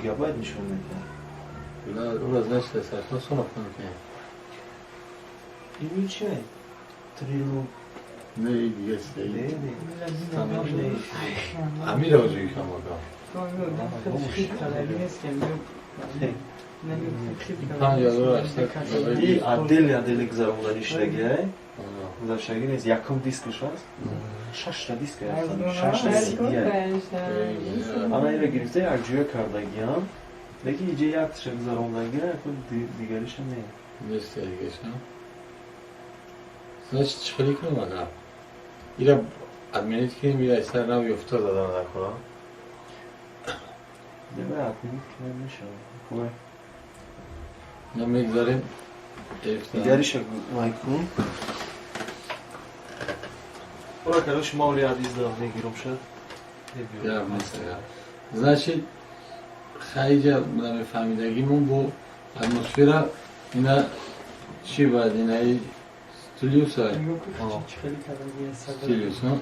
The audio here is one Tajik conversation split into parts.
Гигабайт нишон медиҳад. Ура, значит, сарфа сомахта мекунем. Ин чи? Трилу. Не, и дига Не, чиз. не. Амира оҷои камока. 5800. И отдельно отдельно гузарондани шудагиай. Гузаштагӣ нест, якум дискаш аст. Шашта диск ҳастанд, шашта CD. Ана инро гирифта, якҷоя кардагиам. Лекин иҷа якташа гузарондагия, яку дигариша не. Нест дигаша. Значит, чӣ хеле кунем ага? Ира отменить кунем, ира сар нав ёфта задан накунам. Дева отменить кунем, мешавад. Кӯй. На мегзарем. Эфта. Дигариша вай кун. Ора, короче, ма оли адиз да мегирам ша. Я нест ага. Значит, хайҷа намефаҳмидагимон бо атмосфера ина чӣ баъд инаи стилюса, стилюс, но?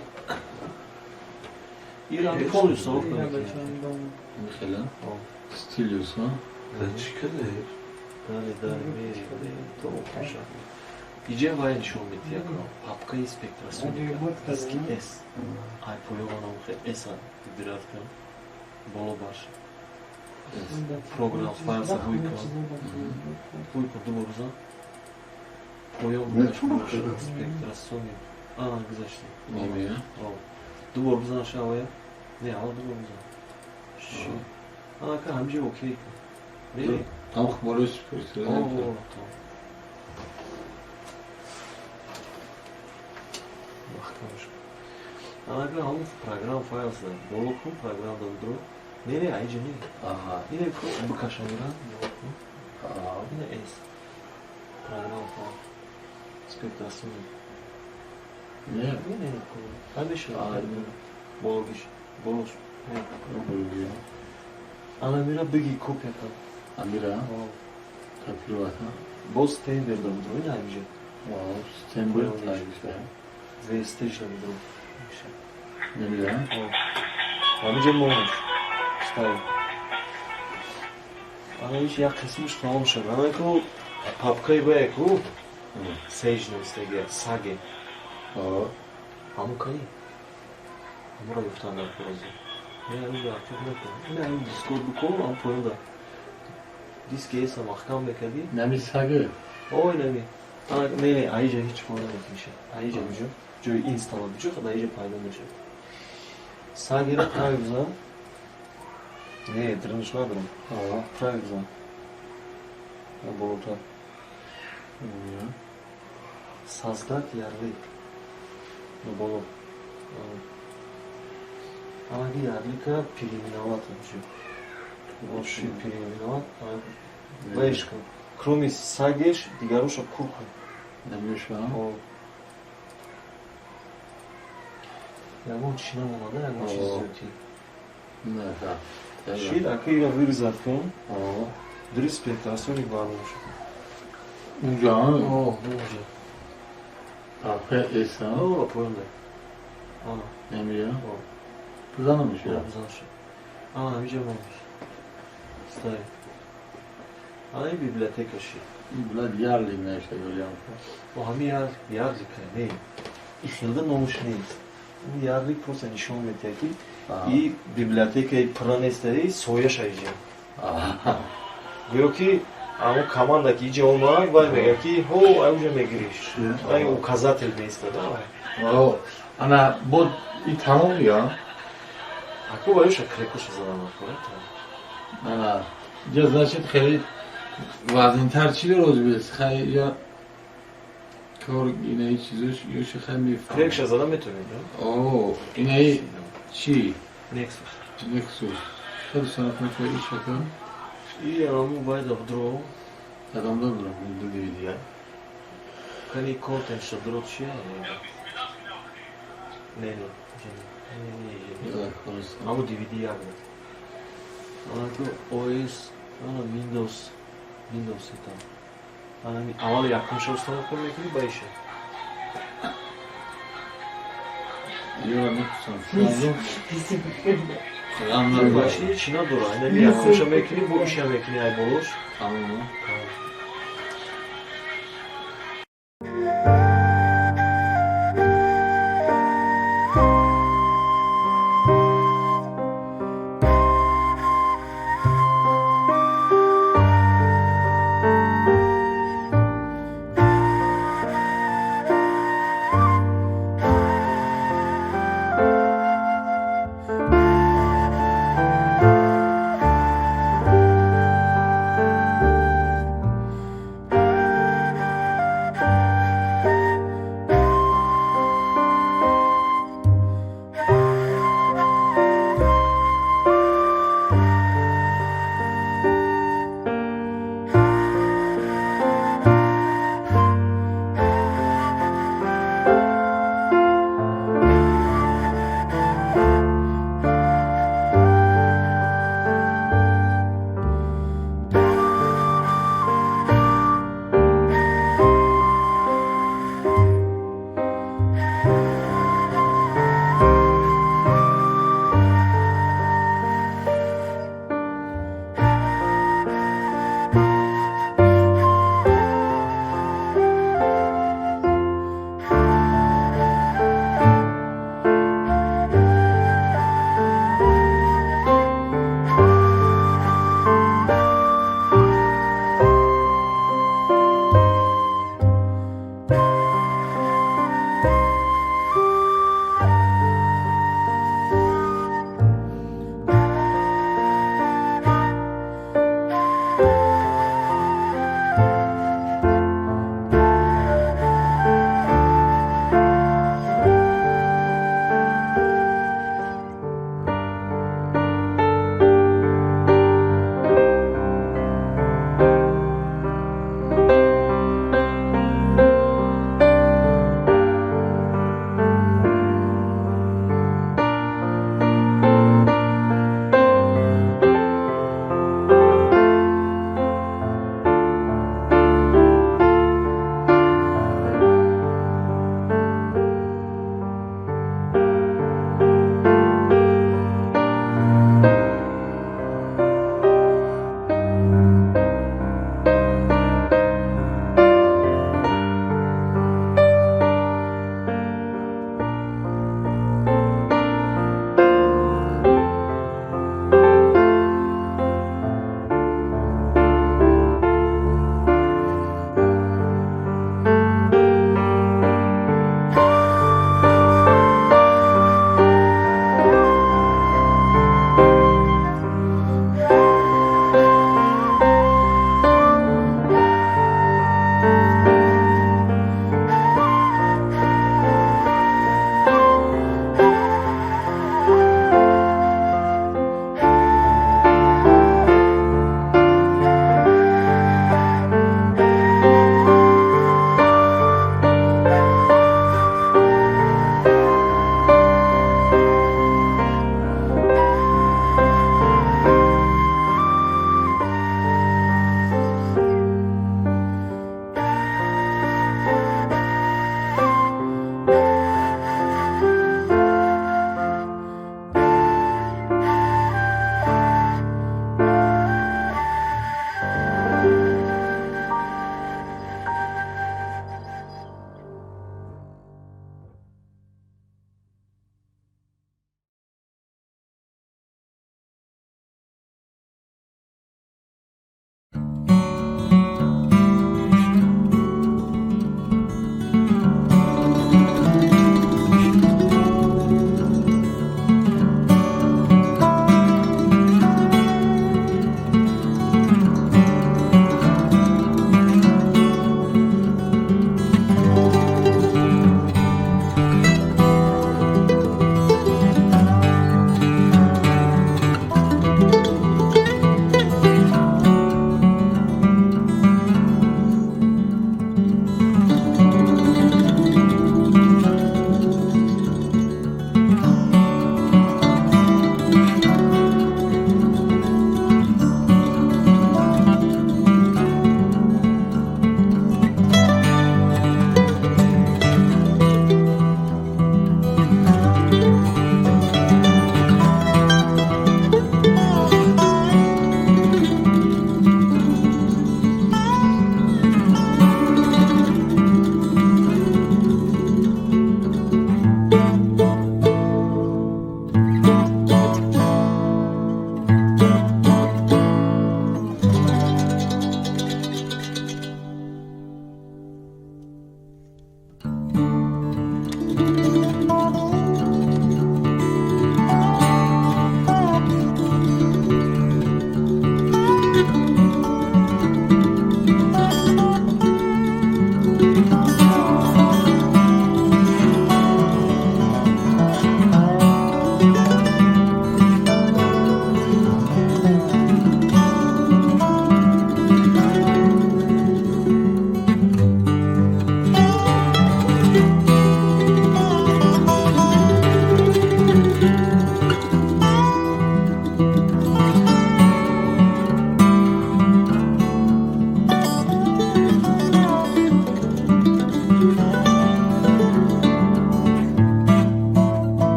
Ира полностью установка мекунем. Хела стилюс, но? Чӣ каде? Дале, дале, мери, то меша. Иҷа вай нишон медиҳад папкаи Спектрасоника, диски S. Ай поёнам хе S выбирать кун. Боло баш. Program Files ҳуй кун. Ҳуй кун, ду бор бизан. Поён баш Спектрасоник. А, гузашти. Намея. Ду бор бизан шавая. Не, аввал ду бор бизан. Ши. Ана ка ҳамҷа окей кун. Мери? Там болои спорт. О, о, там. Маҳкамаш. Анака ҳамун Program Files боло кун, программа дро. Не, не, айҷа не. Аҳа. Ине бикашонра, боло кун. Ине S. Program File. Спектрасоник. Не. Не, не, кун. Ҳамеша. А, Бологиш. Болош. Не. Ана мира биги копия кун. Амира копировать. Боз Стенбер да будро, ина ҳамиҷа. Вау, Стенбер тагиша. VST да будро. Намира. Ҳамиҷа монаш. Стави. Ана иш як қисмиш тамом шуд. Ана ку папкаи бая ку Sage навистагия, Саге. Ҳамун каи? Ҳамуро ёфтан дар корази. Не, ҳамиҷа ҳақиқ накун. Ина ҳамин дискот бикун, ҳам поёнда. Диски эса маҳкам мекардӣ. Нами Саге. Ой, нами. Ана не, не, аиҷа ҳеҷ кор намекунӣ. Аиҷа буҷо. Ҷои install буҷо, хад аиҷа пайдо мешавад. Сагера правый бизан. Не, дрынш надорам. Правый бизан. Болотар. Создать ярлык. Ну, боло. Анаги ярлыка переименовать вообще. Вообще переименовать. Вайш кун. Кроме Сагеш, дигароша кур кун. Намеша. Ягон чи намонада, ягон чиз зиёдтӣ. Не, да. Шид, ака ира вырезать кун. Дури Спектрасоник бармон шуд. Унҷа? О, унҷа. Папка эса. О, поёнда. Ана. Намира. О. Бизанам мешава. Бизан шуд. Ана ҳамиҷа монаш. Стави. Ана ин библиотека шид. Ин блад ярлик навишта гӯям. О, ҳами ярлика, не. И хелда номуш нест. Ин ярлик просто нишон медиҳад, ки и библиотекаи пурра нестаи, сояш аиҷа. Гӯё ки ҳамон команда ки иҷа омад, вай мегӯяд, ки ҳо, ай уҷа мегириш. Вай указатель меистад. О, ана бод и тамом ё? Аку ваюша крекуша задан накора. Ана, ҷа значит хеле вазнинтар чӣ роз бес? Хай я кор инаи чизош ёши хай мефаҳмам. Крекша зада метавонед, да? О, инаи чӣ? Nexus. Nexus. Хеле санат мешавад ин шакл? И ҳамун вайда будро. Кадомда будро? Ду DVD. Кани контент ша дро чия? Не, не. Не, не, не. Ҳамун DVD як. Ана ку OS, ана Windows, Windows там. Ана аввал якумша установка мекунӣ, ба иша. Ёра мепурсам. Ғам надорад. Почти ҳеч надора. Инами якумша мекунӣ, бо иша мекунӣ, ай болош. Тамом.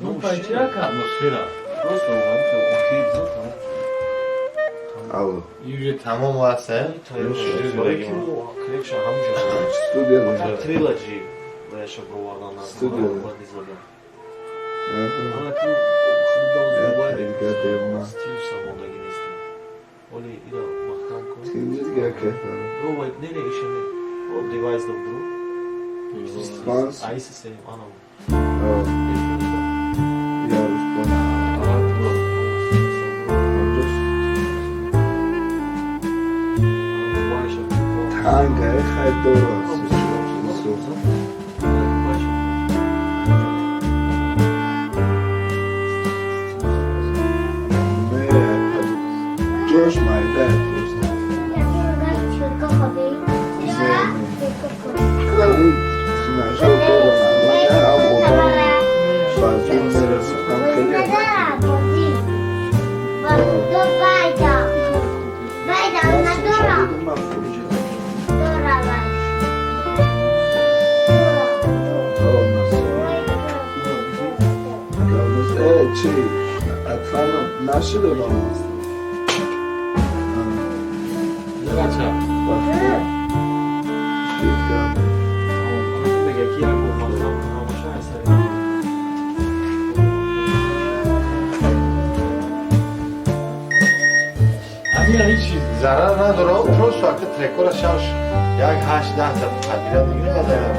Ну, як атмосфера. Просто окей. Алло. И уже тамом аст, э? Студия. Trilogy ваяша бровардан. Студия. Стил самодаги нестим. Оли ира маҳкам кун. Тинҷи дигар кайфа. Ровай, не не иша не. О девайс доб дру. Response. Аиси сеюм анам. Я response. Танга хай дора. Ҷош майда просто. Хунашо дора. Ҳам одам ба зур мерасад, ҳам хеле. Чи? Атхана нашида ба мо. Бача. Ҳамин ҳеҷ чиз зарар надорад, просто вақти трекора шаш як ҳашт даҳ та подбират мегирад аз аяр.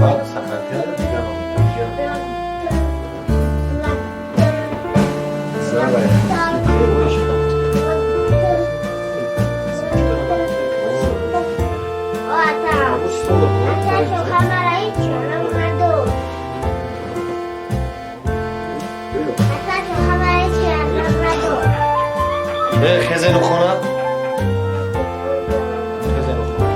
Баъд сахранкарда дигар хезену хона. Хезену хона.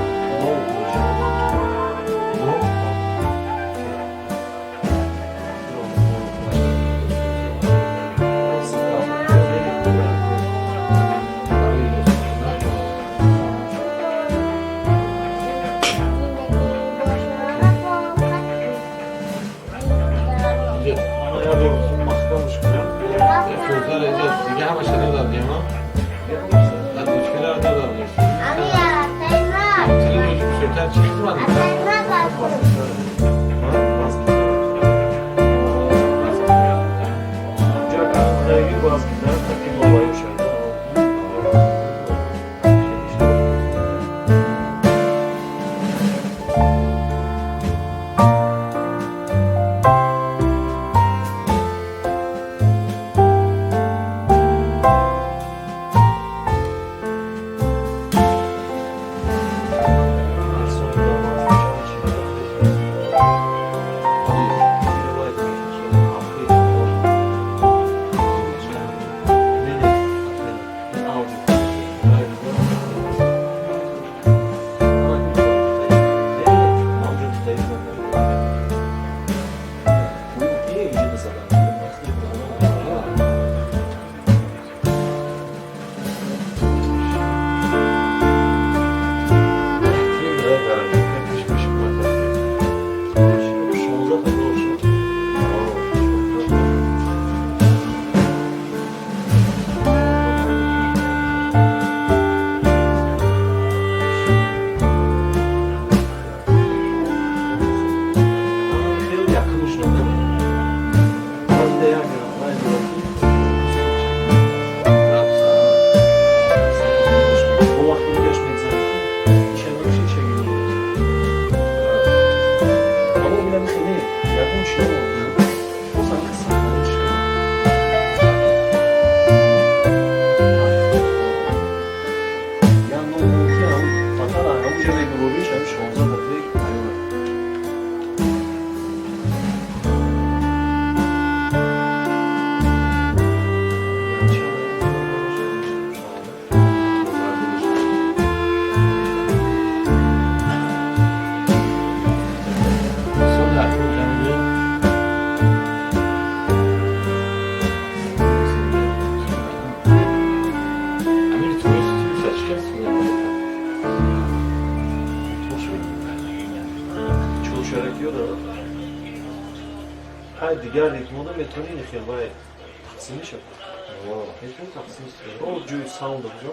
Дига ҳамаша додам, дима. Мушкиларо додам. Бисёртар чӣ хизмат мекунад? Гӯшаракиё дорад. Ҳай, дигар ритмода метавонӣ хел вай тақсим мешавад. Метавонӣ тақсим, ҷои саунд ҷо.